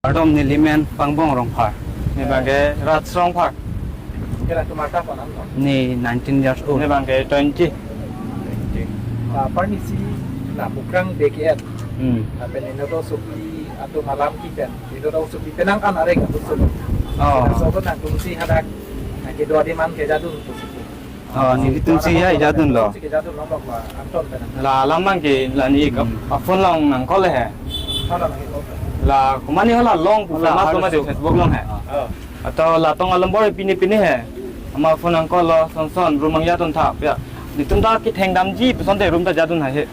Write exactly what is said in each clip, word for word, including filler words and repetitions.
Kardom, neli men Pangbong Rongphar. Ne bang ke Raj Rongphar. Kela tumata konan no? Ne nineteen years old. Ne bang ke twenty. Ah, parnisi la Mukrang bek et. Hmm. Lapen inut asopi atum alam kipen, inut asopi penang an areng atum solo. Oh. Laso atum nangtumsi hadak, ah, kedo adiman kejadun pusi. Oh, nelitumsi ya ejadunlo. Nelitumsi kejadunlo, bak ba, Anton penang. La alam bang ke la ne ik Hmm. a-phone along nangcall he. Hala nangcall. La komatne hala long pu Hala famous harus. Komatne Facebook along he. Ah. Ato la tong alambor pine pine he. Amat phone nangcall lo, son son, room nangjadun tha pu ya. Nelitum ta ketheng damji pu asonte room ta jadun haihe.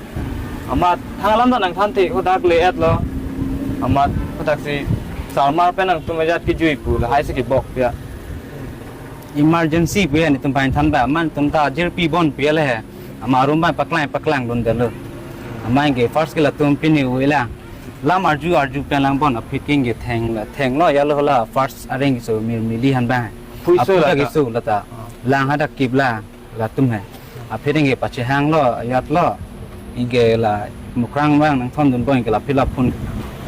Amat thang alam ta nangthanthe, hadak le-etlo. Amat hadaksi sarmar pen nangtum ajat kejui pu lahai si kebok pu ya. Emergency pu ya nelitum pen than ba, amat nelitum ta jirpi bon pu ya le he. Amat room pen paklang paklangdundetlo. Amat ke first ke latum pini u ila. Lam arju arju pen lang bon, aphi king ke theng la, thenglo ya lo la first areng so mir mili han ba. Pui so Aphi la dak ta. Iso la ta. Ah. Lang hadak kip la, latum he. Aphi ring ke pachehanglo, ajatlo. Ike la Mukrang bang nangthondun bon ke la phi la phone,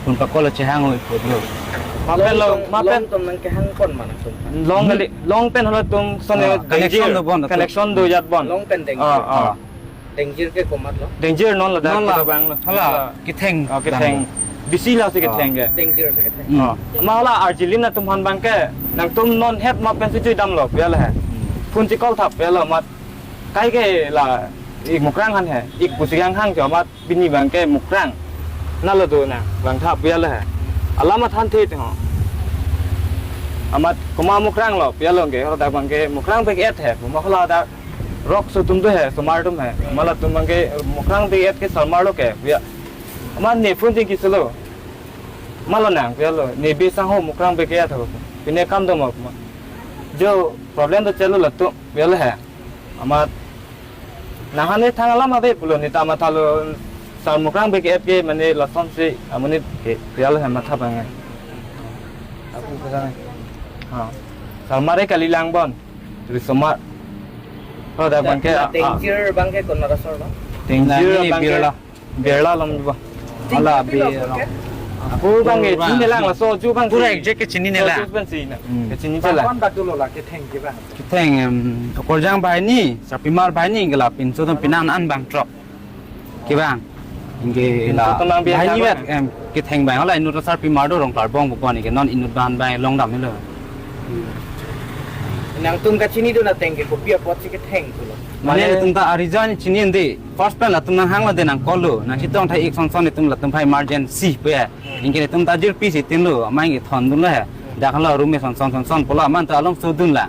phone pa call chehang oi putlo. Mapen lo, Long mapen. Long tum nangkehang kon ma nangtum? Long Hmm. kali, long pen halatum sone Ah, connection danger. Do bon, connection do jat bon. Long pen deng. Ah, ah. Danger ke komatlo? Danger non ladak Non la, kita bang lo. Hala, ketheng Oh, ketheng. Bang. Bisi la si Ah. ketheng ke. Danger si ketheng. Hmm. Oh. Ma hala arjilin atum han bang ke. Nangtum non het ma pensi chui damlo pu ya le he. Hmm. Phone si call thap pu ya lo amat. Kai ke la ik Mukrang han he. Ik pusi kehang cho amat pini bang ke Mukrang. Nalo do na bang thap pu ya le he. Alam athanthe te ho. Amat komat Mukrang lo pu ya lo ke. Hadak bang ke Mukrang bek et he. Komat hala dak Rok so atum do he, somar atum he. Amat latum bang ke Mukrang bek et ke sarmar lo ke, pu ya. Amat ne phone chingki solo. Malo nang, pu ya lo. Ne be sang ho Mukrang bek et ho. Pine kam do ma ma. Jo problem do chelo latum, pu ya lo he. Amat nang hane thang alam ave pulo ne ta mathalo sar Mukrang bek et ke mane lasonsi amonit ke, pu ya lo he matha bang. Aku ke sana. Ha. Sarmar e kali lang bon. Risomar. Oh, dak bang ke, ah, ah. Danger bang ke konat asor lo? Danger Nani bang ke Birla. Birla alam ba. Tingki Hala pilo Birla. Bang ke? Aku bang ke Birla. Chini lang laso ju bang Pura si. Exact ke chini ne So, la. Ju bang si na. Hmm. Ke chini Bang chela. Kon batu lo la ketheng ke bang? Ketheng, em, Okorjang banghini, Sarpimar banghini ke la pinso dam pinan an bang trok. Kevang. Anke la Pintu tenang biar banghini jago vet, na. Em, ketheng bang, hala inut Sarpimar do Rongkarbong bukon ke non inut ban bang long dam lo. Nangtum kachini do na teng ke kopi apot si ketheng pulo? Mane Mane tum ta a-reason chini ande. First pen latum nanghang lo de nangcall lo. Nangchetong thai ik son son itum latum phai emergency pu ya. Anke itum ta jirpi si tin lo, amat anke thondun lo he. Dak lo room e son son son son pulo amat ta along sodun la.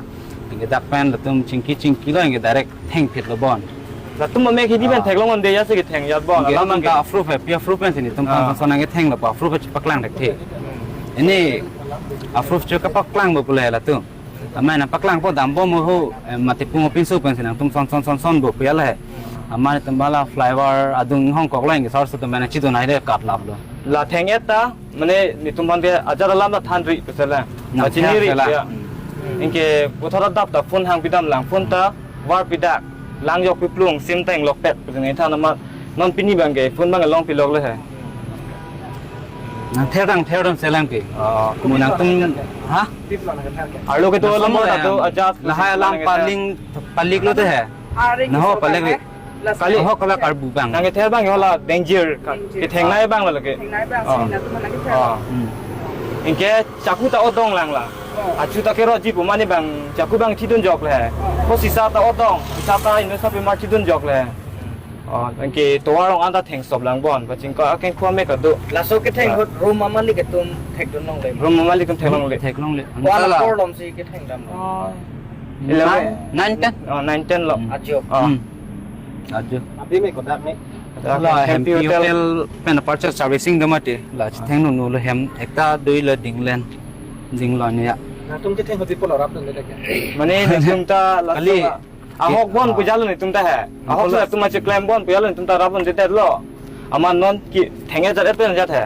Anke dak pen latum chingki chingki lo anke direct thengphit lo bon. Latum amek hini pen Ah. theklong ande ya si ketheng jat bon. Anke alam atum anke ta a-proof he, pi a-proof pen si netum Ah. phan son nangketheng lo pa a-proof chepaklang thekthe. Ini a-proof chepaklang bo pule latum. Amat nangpaklang po dambom ho, eh, mate pung pinso pen si nangtum son son son son bo pu ya le. Amat netum bala flyover adung hongkok lo anke sar so atum nangchidun hai de kat lap lo. La theng et ta, mane netum phan ke ajat alam ta thanri pu sela. Nang Pachini thang ri sela. Ya. Hmm. Anke puthot adap ta phone hangpi dam lang phone ta var pi dak. Lang jok pi plung sim ta inglok pet pu sini than amat non pini bang ke phone bang longpi lok le he. Nang ther dang ther dam selang ke. Oh. Mo nangtum ha? Arlo ke to Nang alam mo ta do ta ya. Ajat Lahai alam nang paling palik lo te he. Are Nang ho kiso palik bang, le. eh? Last Kali. Ho kala karbu bang. Nang ther bang hala danger ka. Danger. Ketheng nai bang la ke. Ketheng nai bang, Oh. sini na tu mana kita. Oh. Hmm. Anke chaku ta odong lang la. Oh. Achu ta ke roji pu mane bang chaku bang chidun jok le. Oh. Ko sisa ta odong, sisa ta inut Sarpimar chidun jok le. Oh, anke tovar rong anta theng stop lang bon, pachingko akeng khua me ka do. Laso ketheng Ah. ahut room amalik atum thekdun longle. Room amalik atum theklongle. Theklongle. Ko Antala. Ala kor lom si ketheng dam. Oh. Eleven. Nine, ten. Oh, nine, ten lo. Hmm. Ajo. Oh. Hmm. Ajo. Abi me kodak me. Kodak La hem Hempi Hotel. Hotel pen purchase servicing do mate. La chitheng nunu lo hem ekta dui lo dinglen. Dinglo ne ya. Nangtum ketheng ahut pulo rapdun le ke. Mane nangtum ta la Kali. Ahok bon Ah. pu ya lo netum ta he. Ahok Ahok sa la. Atum achi klem bon pu ya lo netum ta rapdun det lo. Amat non ketheng jat et pen jat he.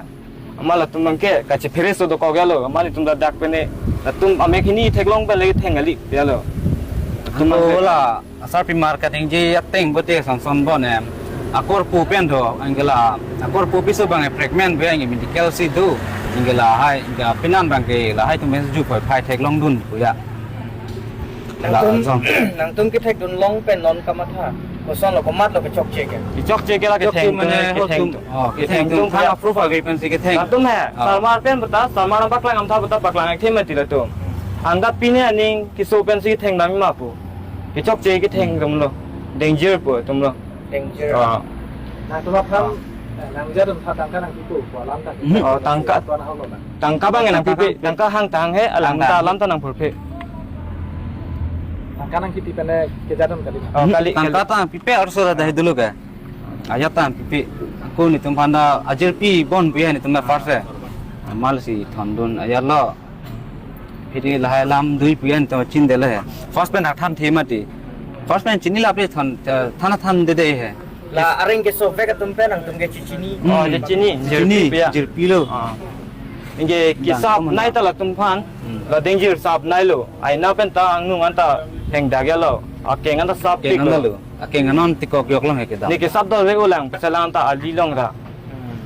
Amat latum bang ke kachephere so dokok ya lo. Amat netum ta dak pen ne. Latum amek hini theklong pen le theng kali ya lo. Latum Ako bang ke la Sarpimar kaningje ateng bote son son bon em. Akorpo pen do, anke la akorpo piso abang fragment pu ya, anke medical si do, anke lahai, anke pinan abangke lahai atum pen si ju phoi phai theklongdun pu ya. La, nangtum, jong. Nangtum kethekdun long pen non kamatha. Kosonlo, komatlo kechokche ke? Kechokche ke la kechokche ketheng mane atum, ho ketheng atum, atum. Oh, ketheng atum atum approve ave pensi ketheng. Latum he, ah. Salmar pen puta, salmar nangpaklang amtha puta paklang akthe mati latum. Anke pine aning keso pensi ketheng dam ma pu. Kechokche ketheng atumlo. Danger pu atumlo. Danger. Ah. Nangtum aphan, ah, eh, nangja dun tha tangka nangpipo, pu alam ta. Mhm. Oh, tangka. Tuan hau lo na. Tangka abang nangpipe, tangka hang tang he, alang ta alam ta nangpurpe. Tangka nangkipi pen le keja dun kali. Oh, kali, tangka kali. Tangka ta nangpipe arso ta dai dulu ke. Ajat ta nangpipe. Ako netum aphan ta ajirpi bon pu ya netum ta first he. Amal si thondun ajat lo. Phiri lahai alam dui pu ya netum chindele he. First pen than the mati. First pen chini lape thon, eh, than than dede he. La areng keso vek atum pen nangtum ke chechini. Oh, hmm, chechini, chechini, jirpi pu ya. Jirpi lo. Ah. Anke kesap nai ta latum aphan, hmm, la danger sap nai lo. Aina pen ta angnung anta hengdak ya lo. Akeng anta sap pik lo. Akeng anta lo. Akeng anon tikok yok long he kedam. Ne kesap dol re ulang, pasalang ta ali long ra. Hmm.